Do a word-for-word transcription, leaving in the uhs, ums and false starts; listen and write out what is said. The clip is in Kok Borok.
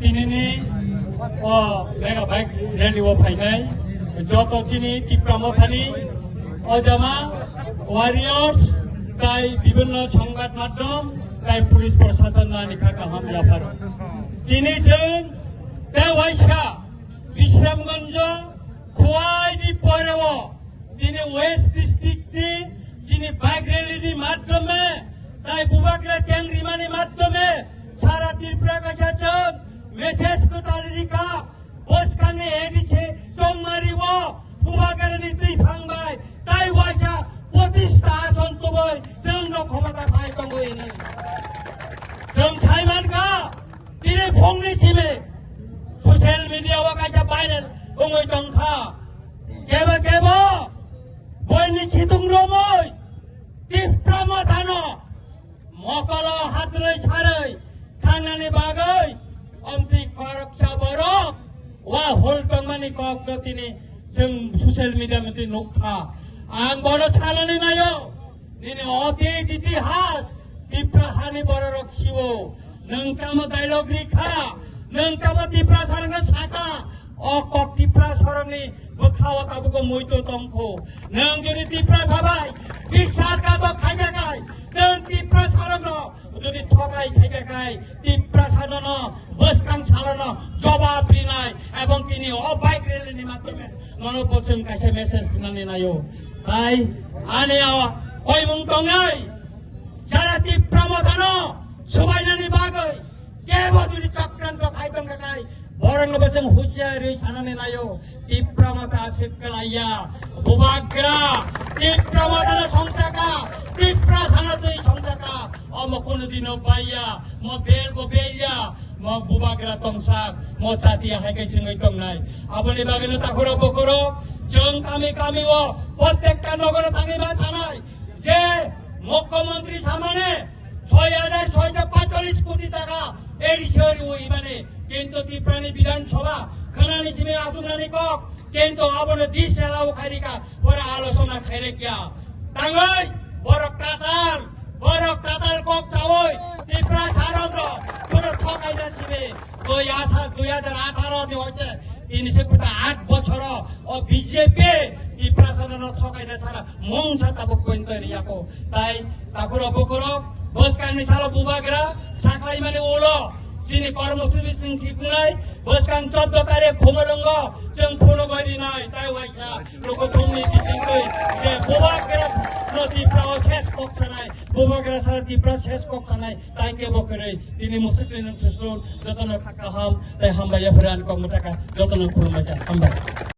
Tinini o mega bike rally o phainai joto chini Tipra Mothani ojama, warriors, tai bibhinno songbad madhyom, tai police proshashan nani kha kaham yapharo. Tini chwng tei waisa Bisramganj Khowai ni pore o tini West District ni chini bike rally ni madhyome tai Bubagra cheng rimani madhyome sara Tripura kaisa chwng message kwtal rikha. Bwskangni A D C Chongmari o Bubagra ni twi phang bai tai waisa pochis ta ason tubui chwng no khomota phai tongo ini. Chwng sai mankha, tini phungni simi social media o kaisa viral wngwi tongkha. Kebo kebo boini khitung romwi Tipra Mothano mokolo hatrwi sarwi thangnani bagwi omtwi khoroksa borok wa hol tongmani kokno tini chwng social media mantwi nukha. Ang bono sanani naio, nini otit itihas Tipra hani bororok siwo. Nwng tamo dialogue rikha, nwng tamo Tiprasa rokno saka, o kok Tiprasa rokni bwkhao tabukbo muito tongkho. Nwng jodi Tiprasa bai biswasghatok khaijak hai, nwng Tiprasa rokno jodi thokai khaijak hai, Tiprasa nono bwskang salono jobab rinai, ebong tini o bike rally ni madhyome nono bo chwng kaisa message twnani naio. Tai ani o koimung tongnai, jara Tipra Mothano swbainani bagwi kebo jodi chokranto khai tongkha khai, borokno bo chwng husiar rwi sanani naio. Tipra Motha aswk kwlaiya, Bubagra Tipra Mothano songchakha, Tiprasano twi songchakha, omo kunu dino baiya, mo bel bo belya, mo Bubagra tongsak, mo chatiya hai khe swngwi tongnai. Aboni bagwino takhurok bukhurok chwng kami kami o prottekta nogono tangwi ma sanai je Mukhyamantri samane soi hajar soisho paitolish koti taka A D C o riwi mani, kintu Tiprani Bidhan Sabha khwnani simi achuknani kok, kintu abono dis chalao khairika, pore alochona khairekya. Tangwi borok tatal, borok tatal kok chawi Tiprasa rokno pore thokaina simi dui hajar, dui hajar atharo ni hoite tini se kota aat bochoro o B J P Tiprasa no thokaina sara mungsa tabuk pointo riyako. Tai takhurok bukhurok bwskangni salo Bubagra saklaimani ulo chini kormosuchi chwng khikunai bwskang chordo tarik Khumulwngo chwng phunugwi rinai tai waisa lukuthumni bisingtwi je Bubagra no Tipra o ses kok sanai, Bubagra sara Tipra ses kok sanai tai kebo kwrwi. Tini musuk rinang thusrun jotono kha kaham tai hambai yapharan kok mutaka jotono khulumbaija hambai.